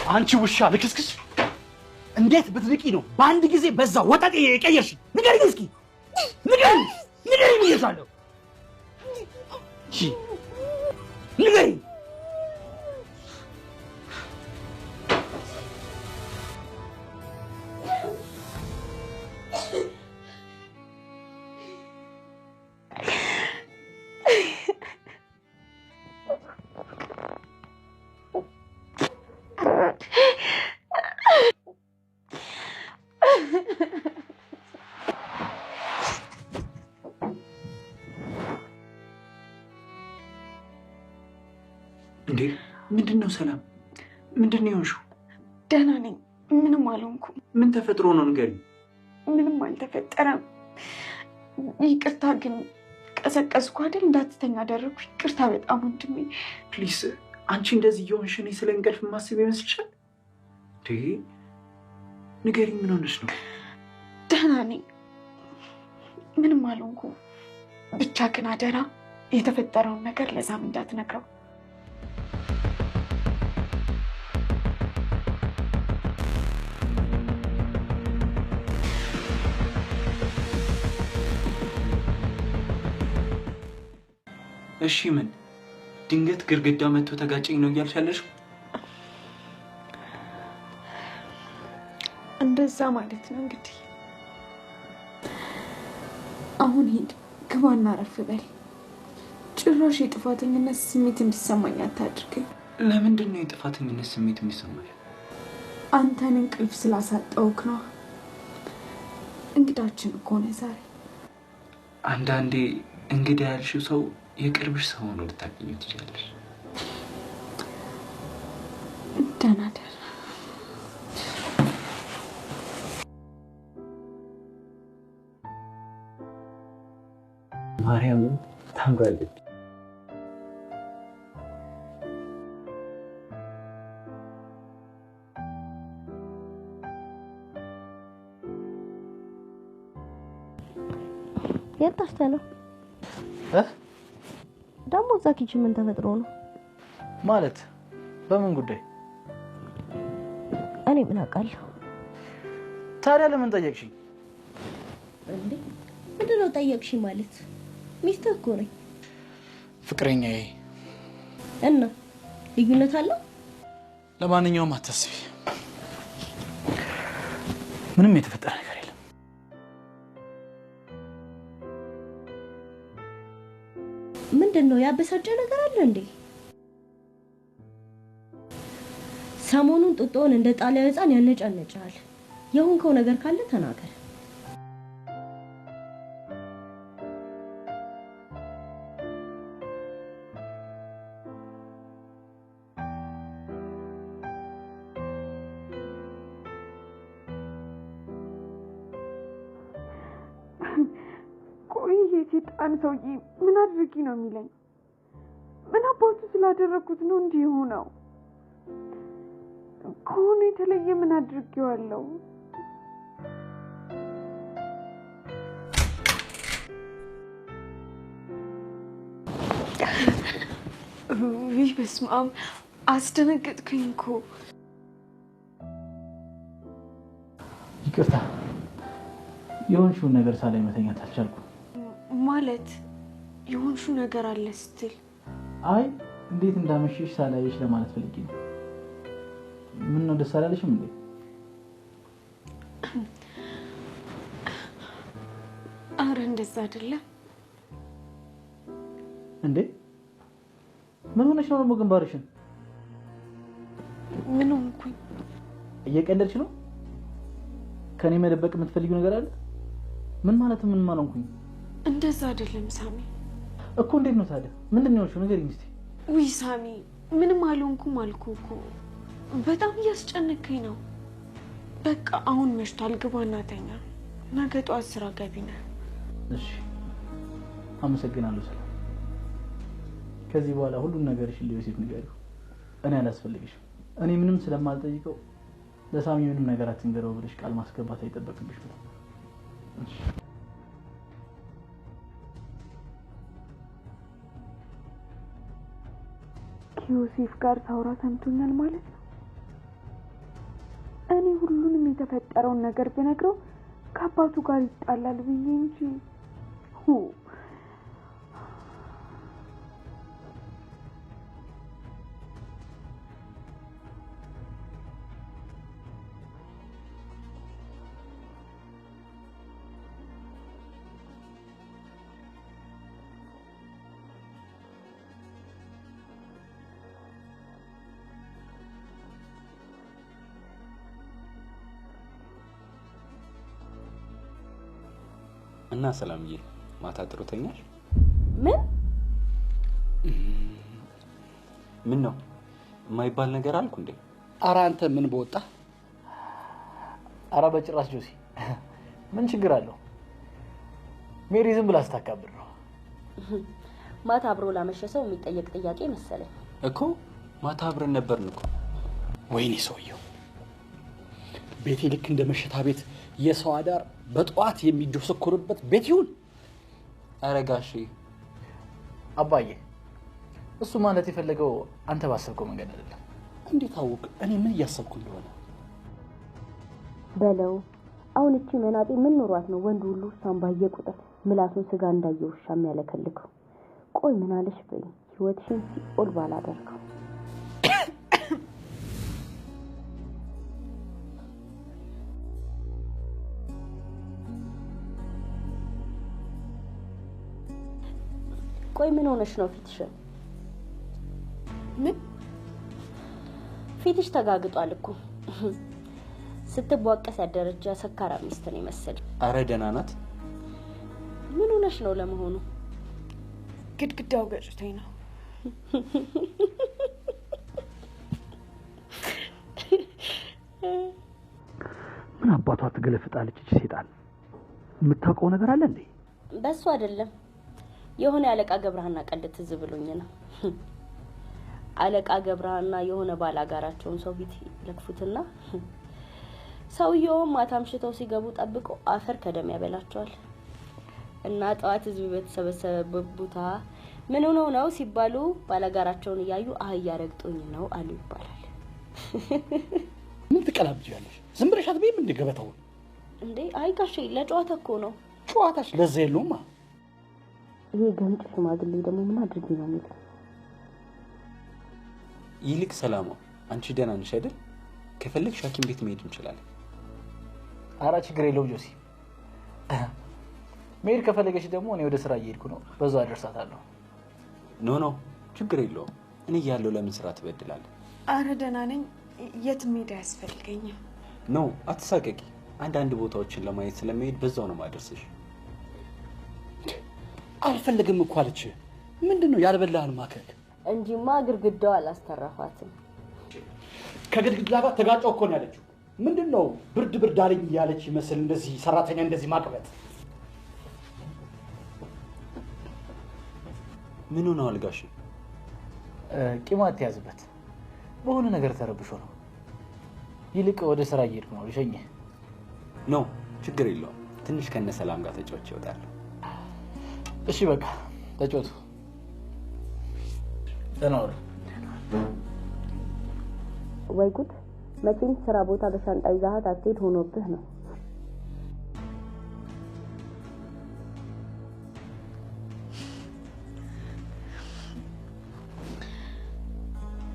አንቺ ውሻ ልክስክስ፣ እንዴት ብትንቂ ነው በአንድ ጊዜ በዛ ወጠጤ የቀየርሽ? ንገሪኝ እስኪ ንገሪኝ፣ ንገሪኝ ብዬሻለሁ። ንገሪኝ። እንዴ ምንድን ነው ሰላም? ምንድን ነው የሆንሽው? ደህና ነኝ፣ ምንም አልሆንኩም። ምን ተፈጥሮ ነው ንገሪኝ። ምንም አልተፈጠረም። ይቅርታ ግን ቀሰቀስኩ አይደል? እንዳትተኛ አደረኩ። ይቅርታ በጣም ወንድሜ። Please፣ አንቺ እንደዚህ እየሆንሽ እኔ ስለ እንቅልፍ የማስብ ይመስልሻል? እንዴ ንገሪኝ፣ ምን ሆነሽ ነው? ደህና ነኝ፣ ምንም አልሆንኩም። ብቻ ግን አደራ የተፈጠረውን ነገር ለዛም እንዳትነግረው። እሺ ምን ድንገት ግድግዳ መጥቶ ተጋጨኝ ነው እያልሽ ያለሽው? እንደዛ ማለት ነው እንግዲህ። አሁን ሂድ ግባና አረፍ በል። ጭራሽ የጥፋተኝነት ስሜት እንዲሰማኝ አታድርገኝ። ለምንድን ነው የጥፋተኝነት ስሜት የሚሰማሽ? አንተን እንቅልፍ ስላሳጣሁህ ነው። እንግዳችን እኮ ነው ዛሬ። አንዳንዴ እንግዳ ያልሽው ሰው የቅርብሽ ሰው ሆኖ ልታገኚው ትችያለሽ። ደህና ደር። ማርያምም ታምራለች። የት ጠፍተህ ነው ደግሞ? እዛ kitchen ምን ተፈጥሮ ነው? ማለት በምን ጉዳይ? እኔ ምን አውቃለሁ። ታዲያ ለምን ጠየቅሽኝ? እንዴ ምንድን ነው ጠየቅሽኝ ማለት? ሚስትህ እኮ ነኝ። ፍቅረኛዬ። እና ልዩነት አለው? ለማንኛውም አታስቢ፣ ምንም የተፈጠረ ነገር የለም። ምንድን ነው ያበሳጨ ነገር አለ እንዴ? ሰሞኑን ጡጦውን እንደ ጣሊያን ሕፃን ያነጫነጫል። የሆንከው ነገር ካለ ተናገር። ቆይ ይሄ ሴጣን ሰውዬ ምን አድርጊ ነው የሚለኝ? ምን አባቱ ስላደረኩት ነው እንዲህ የሆነው? ከሆነ የተለየ ምን አድርጌዋለሁ? ውይ በስመ አብ አስደነገጥከኝ እኮ። ይቅርታ፣ የሆንሽውን ነገር ሳላይ መተኛት አልቻልኩም። ማለት የሆንሽው ነገር አለ ስትል? አይ እንዴት እንዳመሸሽ ሳላይሽ ለማለት ፈልጌ ነው። ምን ነው ደስ አላለሽም እንዴ? አረ እንደዛ አይደለም። እንዴ ምን ሆነሽ ነው ደግሞ ግንባርሽን? ምን ሆንኩኝ? እየቀለድሽ ነው? ከኔ መደበቅ የምትፈልጊው ነገር አለ? ምን ማለት ምን አልሆንኩኝ? እንደዛ አይደለም ሳሚ። እኮ እንዴት ነው ታዲያ? ምንድን ነው የሆንሽው? ንገሪኝ እስኪ። ውይ ሳሚ ምንም አልሆንኩም አልኩህ እኮ። በጣም እያስጨነከኝ ነው። በቃ አሁን መሽቷል፣ ግባና ተኛ። ነገ ጠዋት ስራ ገቢ ነህ። እሺ አመሰግናለሁ ሰላም። ከዚህ በኋላ ሁሉን ነገርሽን ለዮሴፍ ንገሪው። እኔ አላስፈልግሽም። እኔ ምንም ስለማልጠይቀው ለሳሚ ምንም ነገር አትንገረው ብለሽ ቃል ማስገባት አይጠበቅብሽም። እሺ ከዮሴፍ ጋር ታውራ ሰምቶኛል ማለት ነው። እኔ ሁሉንም የተፈጠረውን ነገር ብነግረው ከአባቱ ጋር ይጣላል ብዬ እንጂ። እና ሰላምዬ ማታ ጥሩ ተኛሽ? ምን ምን ነው የማይባል ነገር አልኩ እንዴ? ኧረ አንተ ምን በወጣ? ኧረ በጭራሽ ጆሲ፣ ምን ችግር አለው? ሜሪ ዝም ብላ ስታካብድ ነው። ማታ አብሮ ላመሸ ሰው የሚጠየቅ ጥያቄ መሰለኝ እኮ። ማታ አብረን ነበርን እኮ። ወይኔ ሰውየው ቤቴ ልክ እንደ መሸታ ቤት የሰው አዳር በጠዋት የሚጆሰኩርበት ቤት ይሁን። ኧረ ጋሼ አባዬ፣ እሱ ማለት የፈለገው አንተ ባሰብከው መንገድ አይደለም። እንዴት አወቅ? እኔ ምን እያሰብኩ እንደሆነ በለው። አሁን እቺ መናጤ ምን ኖሯት ነው ወንድ ሁሉ እሷን ባየ ቁጥር ምላሱን ስጋ እንዳየ ውሻ የሚያለከልከው? ቆይ ምን አለሽ በይኝ፣ ህይወትሽን ሲኦል ባላደርገው። ቆይ ምን ሆነሽ ነው ፊትሽን? ምን ፊትሽ ተጋግጧል እኮ። ስትቧቀስ ያደረጃ ሰካራም ሚስት ነው የመሰለኝ። አረ ደህና ናት። ምን ሆነሽ ነው ለመሆኑ? ግድግዳው ገጭቶኝ ነው። ምን አባቷ ትገለፍጣለች እቺ ሴጣን? የምታውቀው ነገር አለ እንዴ? በሱ አይደለም፣ የሆነ አለቃ ገብረሃና ቀልድ ትዝ ብሎኝ ነው። አለቃ ገብረሃና የሆነ ባላጋራቸውን ሰው ፊት ለክፉትና ሰውየውም ማታ አምሽተው ሲገቡ ጠብቆ አፈር ከደም ያበላቸዋል። እና ጠዋት ህዝብ በተሰበሰበበት ቦታ ምን ሆነው ነው ሲባሉ ባላጋራቸውን እያዩ አህያ ረግጦኝ ነው አሉ ይባላል። ምን ትቀላብጂያለሽ? ዝም ብለሽ አትበይም እንደ ገበታውን እንዴ? አይ ጋሼ ለጨዋታ እኮ ነው። ጨዋታሽ ለዛ የለውማ። ይሄ ገምጭ ሽማግሌ ደግሞ ምን አድርጊ ነው የሚለው? ይልቅ ሰላማ፣ አንቺ ደህና ነሽ አይደል? ከፈለግሽ ሐኪም ቤት መሄድ እንችላለን። ኧረ ችግር የለውም ጆሲ። መሄድ ከፈለገች ደግሞ እኔ ወደ ስራ እየሄድኩ ነው፣ በዛው አደርሳታለሁ። No no ችግር የለውም። እኔ እያለሁ ለምን ስራ ትበድላለህ? አረ ደህና ነኝ፣ የት መሄድ አያስፈልገኝም። No አትሳቀቂ። አንዳንድ ቦታዎችን ለማየት ስለመሄድ በዛው ነው ማደርስሽ። አልፈልግም እኮ አለች። ምንድን ነው ያልበላህን ማከክ? እንጂማ ግድግዳው አላስተረፋትም። ከግድግዳ ጋር ተጋጨው እኮ ነው ያለችው። ምንድን ነው ብርድ ብርድ አለኝ እያለች ይመስል እንደዚህ ሰራተኛ እንደዚህ ማቅበጥ። ምን ሆነው አልጋሽ? ቂም አትያዝበት፣ በሆነ ነገር ተረብሾ ነው። ይልቅ ወደ ስራ እየሄድኩ ነው፣ ልሸኝህ። No ችግር የለውም። ትንሽ ከነ ሰላም ጋር ተጫውቼ እወጣለሁ። እሺ በቃ ተጫወቱ። ደህና ዋሉ። ወይ ጉድ! መቼም ስራ ቦታ በሻንጣ ይዛሃት አትሄድ ሆኖብህ ነው።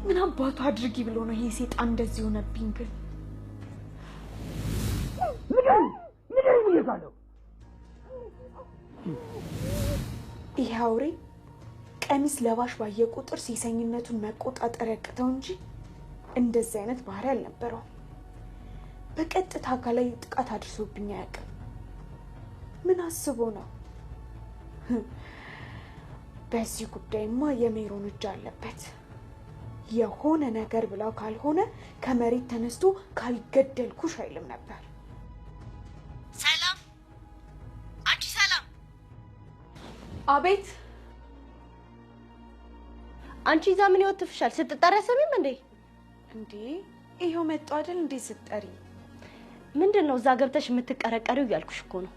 ምን አባቱ አድርጊ ብሎ ነው ይሄ ሴጣን እንደዚህ ሆነብኝ? ግን ንገሪኝ ብዬሻለሁ። ይሄ አውሬ ቀሚስ ለባሽ ባየ ቁጥር ሴሰኝነቱን መቆጣጠር ያቅተው እንጂ እንደዚህ አይነት ባህሪ አልነበረውም። በቀጥታ አካላዊ ጥቃት አድርሶብኝ አያውቅም። ምን አስቦ ነው? በዚህ ጉዳይማ የሜሮን እጅ አለበት። የሆነ ነገር ብላው ካልሆነ ከመሬት ተነስቶ ካልገደልኩሽ አይልም ነበር። ሰላም፣ አንቺ ሰላም። አቤት። አንቺ እዛ ምን ይወትፍሻል? ስትጠሪ አሰሚም እንዴ? እንዴ ይኸው መጡ አይደል እንዴ ስትጠሪ? ምንድን ነው እዛ ገብተሽ የምትቀረቀሪው እያልኩሽ እኮ ነው።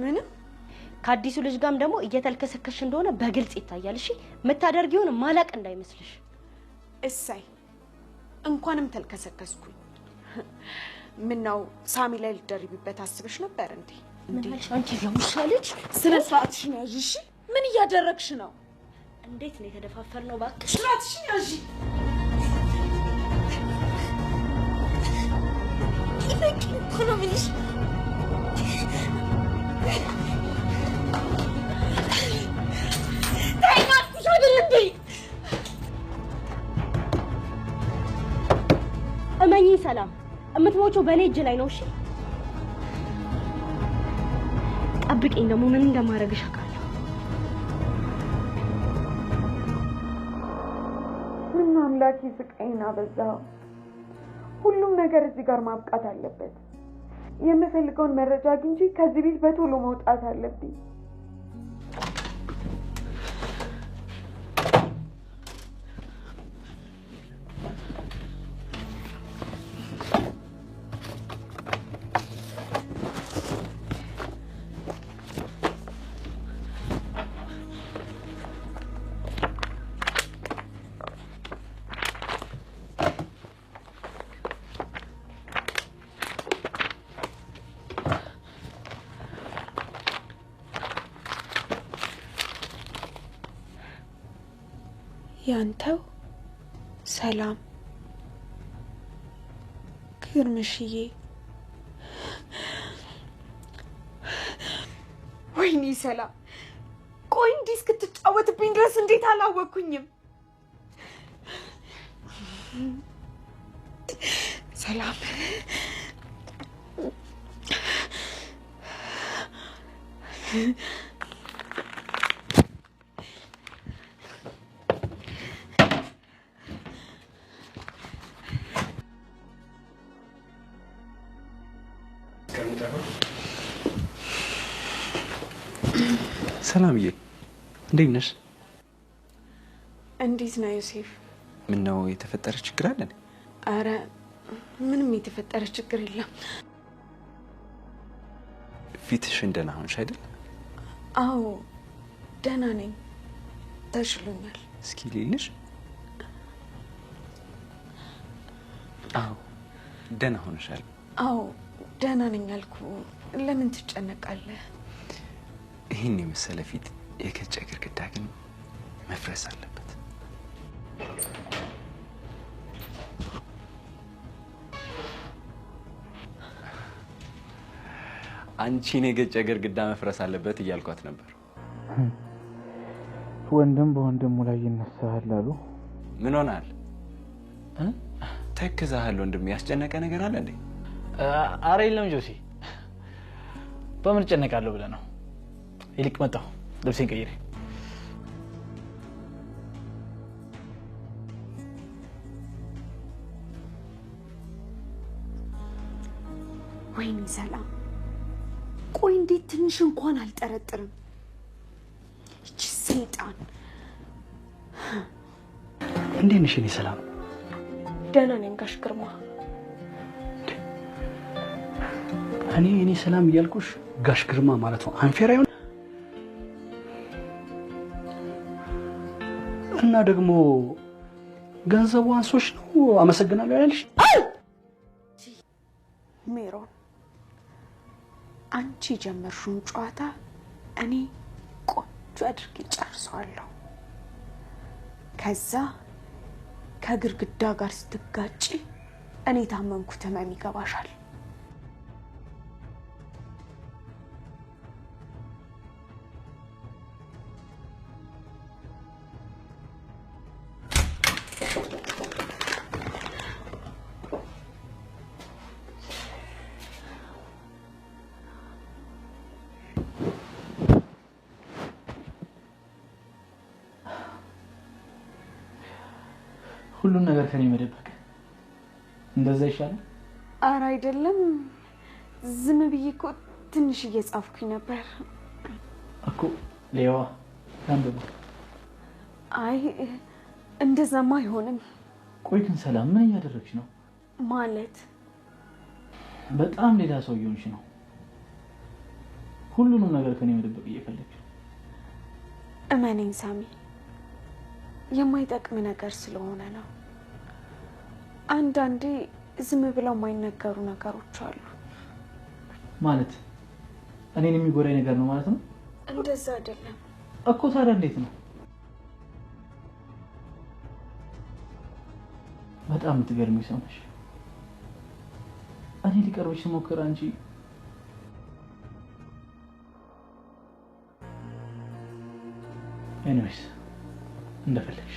ምንም። ከአዲሱ ልጅ ጋርም ደግሞ እየተልከሰከሽ እንደሆነ በግልጽ ይታያል። እሺ የምታደርጊውን ማላቅ እንዳይመስልሽ። እሳይ እንኳንም ተልከሰከስኩኝ። ምነው ሳሚ ላይ ልትደርቢበት አስበሽ ነበር እንዴ? ምን አልሽ አንቺ የውሻ ልጅ? ስነ ስርዓትሽን ያዥ እሺ። ምን እያደረግሽ ነው? እንዴት ነው የተደፋፈርነው? እባክሽ ስርዓትሽን ያዥ። እኮ ነው የምልሽ። ተይኝ አልኩሽ አይደል እንዴ? እመኚኝ ሰላም፣ የምትሞቺው በእኔ እጅ ላይ ነው። እሺ ጠብቂኝ፣ ደግሞ ምን እንደማደርግሽ አውቃለሁ። ምነው አምላኬ ስቃይን አበዛኸው? ሁሉም ነገር እዚህ ጋር ማብቃት አለበት። የምፈልገውን መረጃ አግኝቼ ከዚህ ቤት በቶሎ መውጣት አለብኝ። ያንተው ሰላም ግርምሽዬ። ወይኔ ሰላም፣ ቆይ እንዲህ እስክትጫወትብኝ ድረስ እንዴት አላወቅኩኝም? ሰላም ሰላምዬ እንዴት ነሽ? እንዴት ነው ዮሴፍ? ምነው የተፈጠረ ችግር አለ? አረ ምንም የተፈጠረ ችግር የለም። ፊትሽን ደህና ሆንሽ አይደል? አዎ ደህና ነኝ፣ ተሽሎኛል። እስኪ ልይልሽ። አዎ ደህና ሆነሻል። አዎ ደህና ነኝ አልኩ። ለምን ትጨነቃለህ? ይህን የመሰለ ፊት የገጨ ግድግዳ ግን መፍረስ አለበት። አንቺን የገጨ ግድግዳ መፍረስ አለበት እያልኳት ነበር። ወንድም በወንድሙ ላይ ይነሳል አሉ። ምን ሆነሃል? ተክዘሃል ወንድም። ያስጨነቀ ነገር አለ እንዴ? አረ የለም ጆሲ፣ በምን እጨነቃለሁ ብለህ ነው? ይልቅ መጣሁ፣ ልብሴን ቀይሬ። ወይኔ ሰላም፣ ቆይ እንዴት ትንሽ እንኳን አልጠረጥርም? ይቺ ሰይጣን። እንዴት ነሽ የኔ ሰላም? ደህና ነኝ ጋሽ ግርማ። እኔ የኔ ሰላም እያልኩሽ ጋሽ ግርማ ማለት ነው አንፌር አይሆን? እና ደግሞ ገንዘቡ አንሶሽ ነው አመሰግናለሁ ያልሽ? ሜሮን፣ አንቺ የጀመርሽውን ጨዋታ እኔ ቆንጆ አድርጌ ጨርሰዋለሁ። ከዛ ከግድግዳ ጋር ስትጋጪ እኔ ታመምኩት ህመም ይገባሻል። ሁሉን ነገር ከኔ መደበቅ እንደዛ ይሻላል? ኧረ አይደለም፣ ዝም ብዬ እኮ ትንሽ እየጻፍኩኝ ነበር እኮ። ሌዋ አንብቡ። አይ እንደዛማ አይሆንም። ቆይ ግን ሰላም ምን እያደረግሽ ነው? ማለት በጣም ሌላ ሰው እየሆንሽ ነው። ሁሉንም ነገር ከኔ መደበቅ እየፈለግሽ። እመነኝ ሳሚ፣ የማይጠቅም ነገር ስለሆነ ነው። አንዳንዴ ዝም ብለው የማይነገሩ ነገሮች አሉ። ማለት እኔን የሚጎዳኝ ነገር ነው ማለት ነው? እንደዛ አይደለም እኮ። ታዲያ እንዴት ነው? በጣም የምትገርሚ ሰው ነሽ። እኔ ሊቀርብሽ ስሞክር አንቺ anyways እንደፈለግሽ።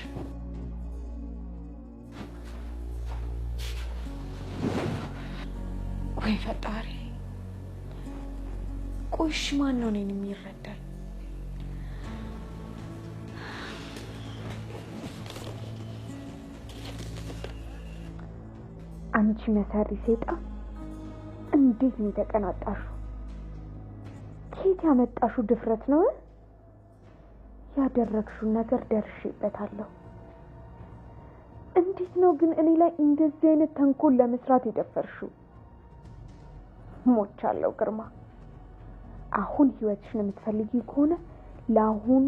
ወይ ፈጣሪ! ቆይ እሺ ማን ነው እኔን የሚረዳኝ? አንቺ መሰሪ ሴጣን! እንዴት ነው የተቀናጣሽው? ከየት ያመጣሽው ድፍረት ነው? ያደረግሽውን ነገር ደርሼበታለሁ። እንዴት ነው ግን እኔ ላይ እንደዚህ አይነት ተንኮል ለመስራት የደፈርሽው? ሞቻለሁ ግርማ። አሁን ህይወትሽን የምትፈልጊው ከሆነ ለአሁን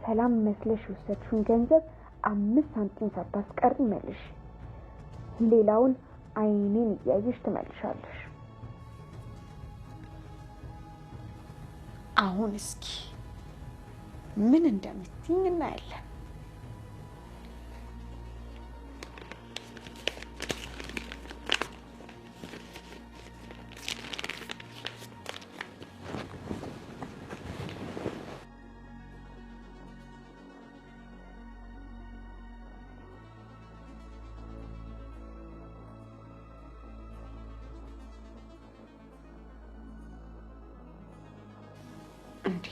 ሰላም መስለሽ የወሰድሽውን ገንዘብ 5 ሳንቲም ሳታስቀሪ መልሽ። ሌላውን አይኔን እያየሽ ትመልሻለሽ። አሁን እስኪ ምን እንደምትይኝ እናያለን። እንዴ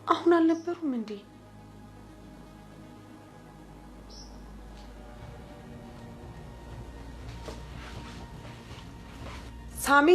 አሁን አልነበሩም እንዴ? ሳሚ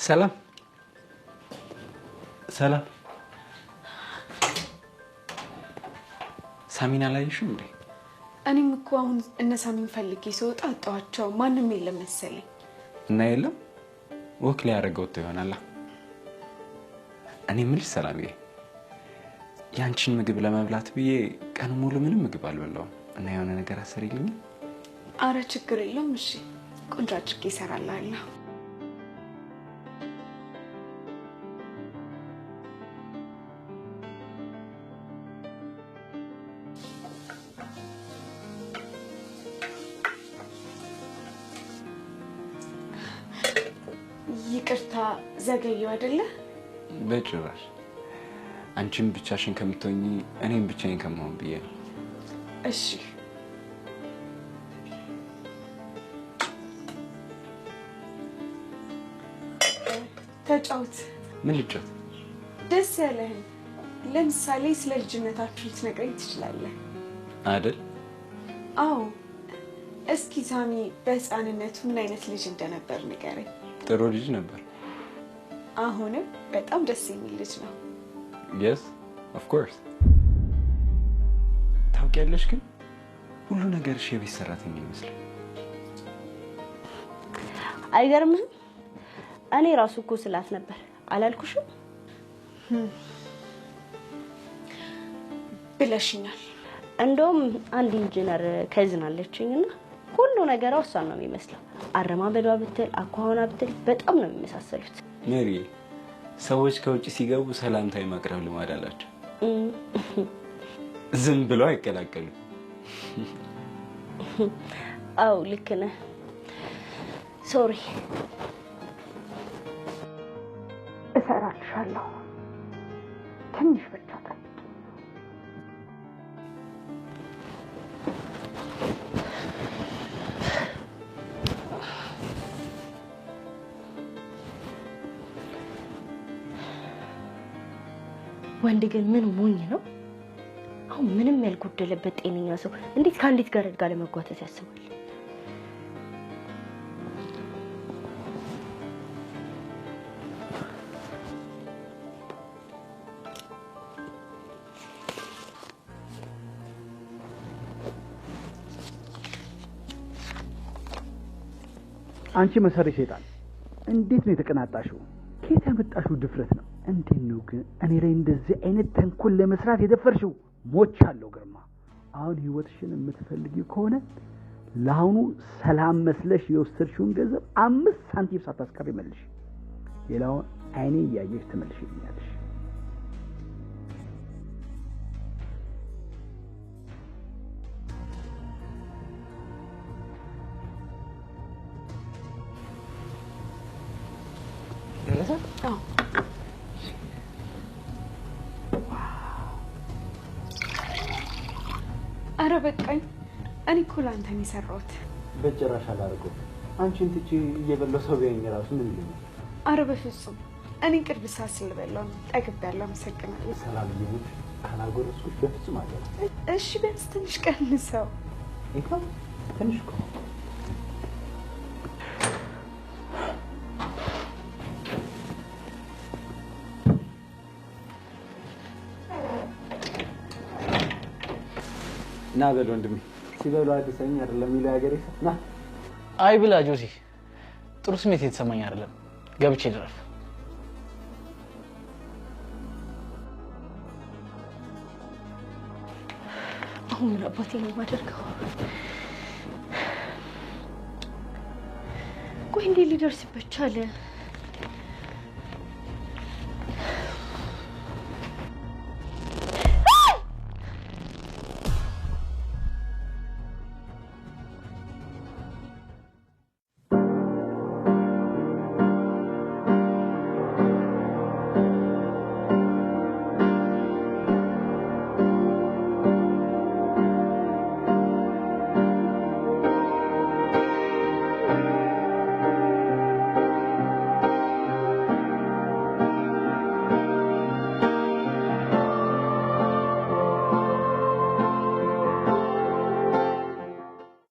ሰላም ሰላም። ሳሚን አላየሽም እንዴ? እኔም እኮ አሁን እነ ሳሚን ፈልጌ ስወጣ አጣኋቸው። ማንም የለም መሰለኝ። እና የለም walk ሊያደርገው ወጥቶ ይሆናል። እኔ የምልሽ ሰላምዬ፣ ያንቺን ምግብ ለመብላት ብዬ ቀን ሙሉ ምንም ምግብ አልበላሁም እና የሆነ ነገር አሰሪልኝ። አረ ችግር የለውም። እሺ ቆንጆ አድርጌ እሰራልሃለሁ። ይቅርታ ዘገየው አይደለ? በጭራሽ። አንቺም ብቻሽን ከምትሆኚ እኔም ብቻዬን ከመሆን ብዬ ነው። እሺ ተጫውት። ምን ልጫወት? ደስ ያለህን። ለምሳሌ ስለ ልጅነታችሁ ልትነግረኝ ትችላለህ አይደል? አዎ። እስኪ ሳሚ በህፃንነቱ ምን አይነት ልጅ እንደነበር ንገረኝ። ጥሩ ልጅ ነበር። አሁንም በጣም ደስ የሚል ልጅ ነው። Yes, of course። ታውቂያለሽ ግን ሁሉ ነገርሽ የቤት ሰራተኛ ይመስላል። አይገርምህም? እኔ ራሱ እኮ ስላት ነበር አላልኩሽም? ብለሽኛል። እንደውም አንድ ኢንጂነር cousin አለችኝና ሁሉ ነገሯ እሷን ነው የሚመስለው። አረማመዷ ብትል አኳኋኗ ብትል በጣም ነው የሚመሳሰሉት። ሜሪ፣ ሰዎች ከውጭ ሲገቡ ሰላምታ የማቅረብ ልማድ አላቸው። ዝም ብለው አይቀላቀሉም። አዎ ልክ ነህ። Sorry። እሰራልሻለሁ። ትንሽ ብቻ ጠብቂ። ወንድ ግን ምን ሞኝ ነው? አሁን ምንም ያልጎደለበት ጤነኛ ሰው እንዴት ከአንዲት ገረድ ጋር ለመጓተት ያስባል? አንቺ መሰሪ ሴጣን፣ እንዴት ነው የተቀናጣሽው? ከየት ያመጣሽው ድፍረት ነው? እንዴት ነው ግን እኔ ላይ እንደዚህ አይነት ተንኮል ለመስራት የደፈርሽው? ሞቻለሁ ግርማ። አሁን ህይወትሽን የምትፈልጊው ከሆነ ለአሁኑ ሰላም መስለሽ የወሰድሽውን ገንዘብ 5 ሳንቲም ሳታስቀሪ መልሽ። ሌላውን አይኔ እያየሽ ትመልሽልኛለሽ። ደረሰ? አዎ። አረ በቃኝ። እኔ እኮ ለአንተ ነው የሰራሁት። በጭራሽ አላደርገውም። አንቺን ትቼ እየበላሁ ሰው ቢያየኝ እራሱ ምን ይለኛል? አረ በፍጹም እኔ ቅርብ ሰዓት ስለበላሁ ነው ጠግቤያለሁ። አመሰግናለሁ። ሰላም ይሁን። ካላጎረስኩሽ በፍጹም አልበላም። እሺ ቢያንስ ትንሽ ቀንሰው። ይኸው ትንሽ እኮ ነው። ና በል ወንድሜ፣ ሲበሉ አዲሰኝ አይደለም የሚለው የሀገሬ ሰው። ና። አይ ብላ ጆሲ፣ ጥሩ ስሜት የተሰማኝ አይደለም። ገብቼ ድረፍ። አሁን ምን አባቴ ነው የማደርገው? ቆይ እንዴት ሊደርስበት ቻለ?